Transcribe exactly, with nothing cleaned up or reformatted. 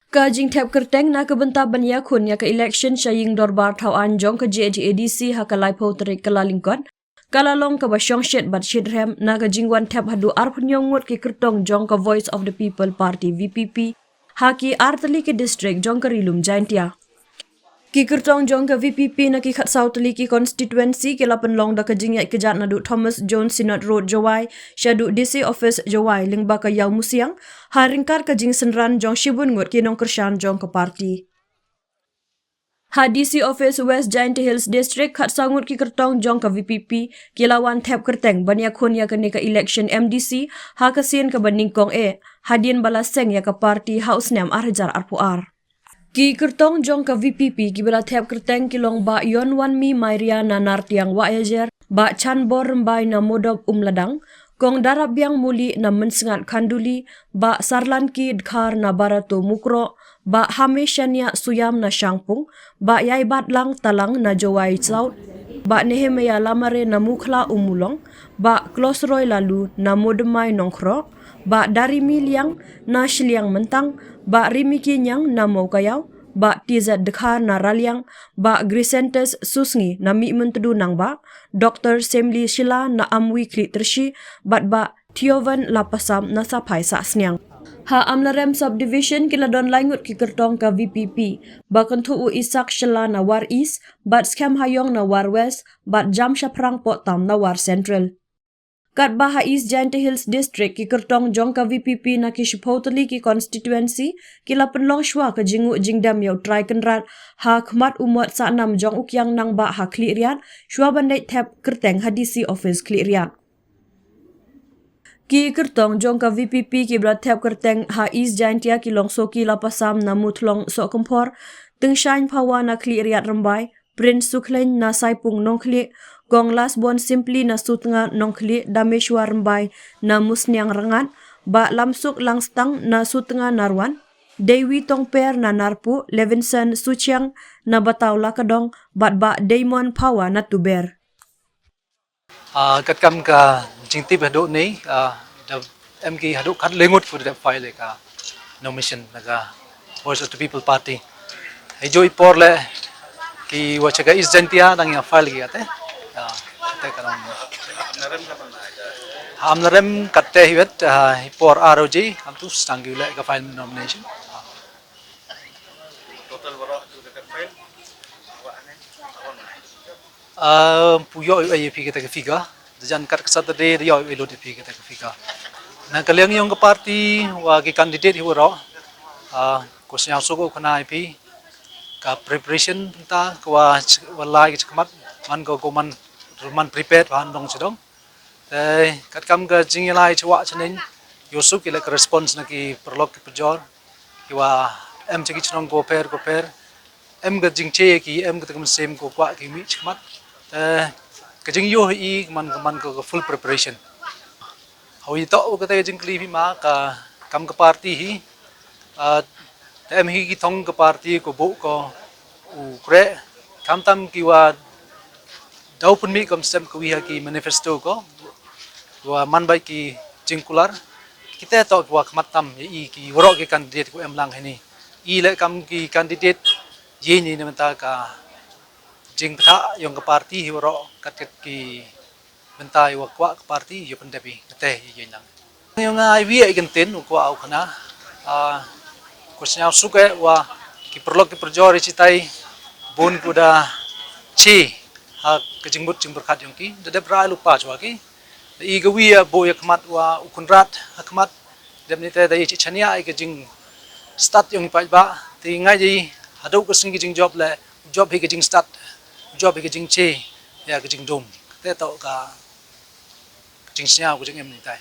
Ka jingthep kyrteng na ka bynta ban ïakhun ïa ka election sha ïing dorbar thaw aiñ jong ka J H A D C ha ka laiphew tarik Kyllalyngkot ka la long kaba shongshit bad shitrhem na ka jingwan thep haduh arphew hynñiew ngut ki kyrtong jong ka Voice of the People Party, V P P, ha ki ar tylli ki district jong ka Ri Lum Jaintia. Ki kyrtong jong ka V P P na ki khatsaw tylli ki constituency ki la pynlong da ka jingïaid kjat naduh Thomas Jones Synod Road, Jowai, shaduh D C Office, Jowai, lyngba ka Ïawmusiang, ha ryngkat ka jingsynran jong shibun ngut ki nongkyrshan jong ka party. Ha D C Office, West Jaintia Hills District, khatsaw ngut ki kyrtong jong ka V P P ki la wan thep kyrteng ban ïakhun ïa kane ka election M D C ha ka sien kaba nyngkong eh, hadien ba la seng ïa ka party ha u snem ar hajar arphew ar. Ki kyrtong jong ka V P P kiba la thep kyrteng ki long Bah Yonwanmi Mairia na Nartiang Wahiajer, Bah Chanbor Rymbai na Modob Umladang, Kong Darabiang Muli na Mynsngat Khanduli, Bah Sarlanki Dkhar na Barato Mukroh, Bah Hameshania Suyam na Shangpung, Bah Yaibatlang Talang na Jowai South, Bah Nehemiah Lamare na Mukhla Ummulong, Bah Klosroy Lalu na Modemai Nongkhroh, Bah Darimi Liang na Shiliang Myntang, Bah Rimiki Nyang na Mowkaiaw, Bah T Z Dkhar na Raliang, Bah Grisantes Susngi na Mihmyntdu Nangbah, Doktor Semli Shylla na Amwi Khliehtyrshi, bad Bah Theovan Lapasam na Saphai Sahsniang. Ha Amlarem Subdivision ki la don lai ngut ki kyrtong ka V P P, ba kynthup u Isak Shylla na War East, bad Skhem Hayong na War West, bad Jamshaphrang Pohtam na War Central. Katba ha East Jaintia Hills District ki kyrtong jong ka V P P na ki shiphew tylli ki constituency ki la pynlong shuwa ka jingnguh jingdem ïa U Trai Kynrad ha khmat u mot sahnam jong u Kiang Nangbah ha Khliehriat, shuwa ban leit thep kyrteng ha D C Office Khliehriat. Ki kyrtong jong ka V P P kiba la thep kyrteng ha East Jaintia ki long Soki Lapasam na Muthlong Sohkymphor, Tyngshaiñ Phawa na Khliehriat Rymbai, Prince Sukhleiñ na Saipung Nongkhlieh, Kong Lasbon Simply na Sutnga Nongkhlieh, Dameshwar Rymbai na Musniang Rngat, Bah Lamsuk Langstang na Sutnga Narwan, Deiwi Tongper na Narpuh, Levinson Suchiang na Bataw Lakadong, bad Bah Damon Phawa na Tuber. Ah, katkam ka jingtip haduh ne, ah, da em ki haduh khatlai ngut ki da file ka nomination na ka Voice of the People Party. Hei joi por le ki wa cha ka East Jaintia dang ïa file ki kate. Ah, kate ka dang. Ha Amlarem kate hi wet, ah, hi por R O G, am tu stang ki le ka file nomination. Ah, pu ïoh ïa phi kata ka figure. Da jan kat ka Saturday da ïoh ïa lut ïa phi kata ka figure. Na ka liang ïong ka party wa ki candidate hi waroh. Ah, ko sñiaw suk u khana ïa phi ka preparation ta ka wa wa lai ka chakmat man ko ko man man prepared wa ndong chidong. Te katkam ka jingïalai chwa chaneng ïoh suk ïa la ka response na ki paralok ki pajor ki wa em cha ki chnong ko pher ko pher. Em ka jingche ki em ka tengam sem ko kwah ki mih chakmat. Te ka jingïoh i man ka man ka full preparation. Hawi to ka te ka jingkli hi ma ka kam ka party hi. Ah, te em hi ki thong ka party ko bo ko u kre kam tam ki wa daw pun mih kam sem ka wi ha ki manifesto ko wa man bai ki jingkular. Kita to ki wa khmat tam ïa i ki waroh ki candidate ko em lang hini. I le kam ki candidate ye ni ne menta ka jingpyntha ïong ka party hi waroh kat kat ki bynta ïa wa kwah ka party ïa pyndep i kate ïa ïa nang. Ïong ai wi ai kyntin u kwah u khana. Ah, ko sñiaw suk eh wa ki paralok ki pajor i chitai bun ku da chi ha ka jingmut jingpyrkhat ïong ki da dep rai lupa chwa ki. Da i ka wi ïa bo ïa khmat wa u Kynrad ha khmat. Dep ni te da i chi chania i ka jingstad ïong i paidbah. Te ngai ji haduh ka sngi ka jingjop le jop hi ka jingstad jop hi ka jingchi ïa ka jingdum. Te to ka jingsñiaw ka jingem ni tai.